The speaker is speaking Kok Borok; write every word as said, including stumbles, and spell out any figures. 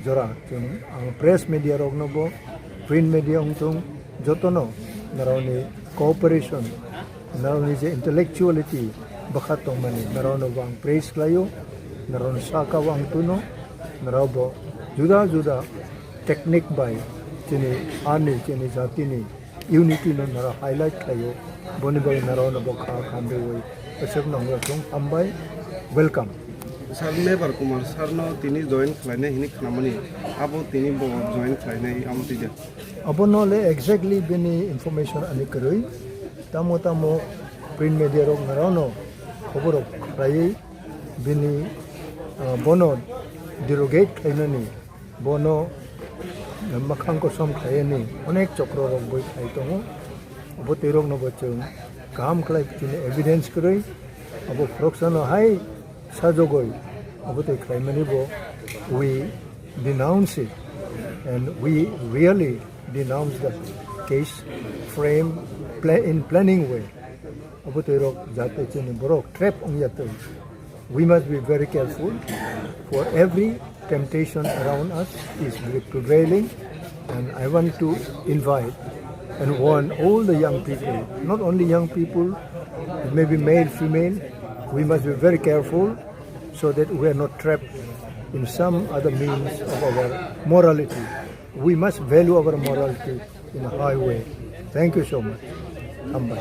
Jora chwng ang press media rokno bo, print media wngthung, jotono narokni cooperation, narokni je intellectuality bwkha tongmani narokno bo ang praise khlaio, narokno saka o ang tuno, narok bo juda juda technique bai chini ani, chini jatini unity no nara highlight khlaio, boni bagwi nara ono bo kha khamriwi aswk no wngya chwng hambai, welcome. Sir Mebar Kumar sir no tini join khlainai hini khnamani, abo tini bo join khlainai amo twi de. Abono le exactly bini information ani kwrwi, tamo tamo print media rok nara ono khobor rok khlaiwi bini, ah, bono derogate khlainani, bono mwkhang kosom khlainani onek chokro rok boi khlai tongo. Abo twi rok no bo chwng kaham khlai chini evidence kwrwi, abo khoroksano hai sajogoi abo twi khlaimani bo we denounce it and we really denounce the case frame pla-, in planning way. Abo twi rok jate chini borok trap wngya twi. We must be very careful, for every temptation around us is prevailing, and I want to invite and warn all the young people, not only young people, maybe male, female, we must be very careful so that we are not trapped in some other means of our morality. We must value our morality in a high way. Thank you so much. Hambai.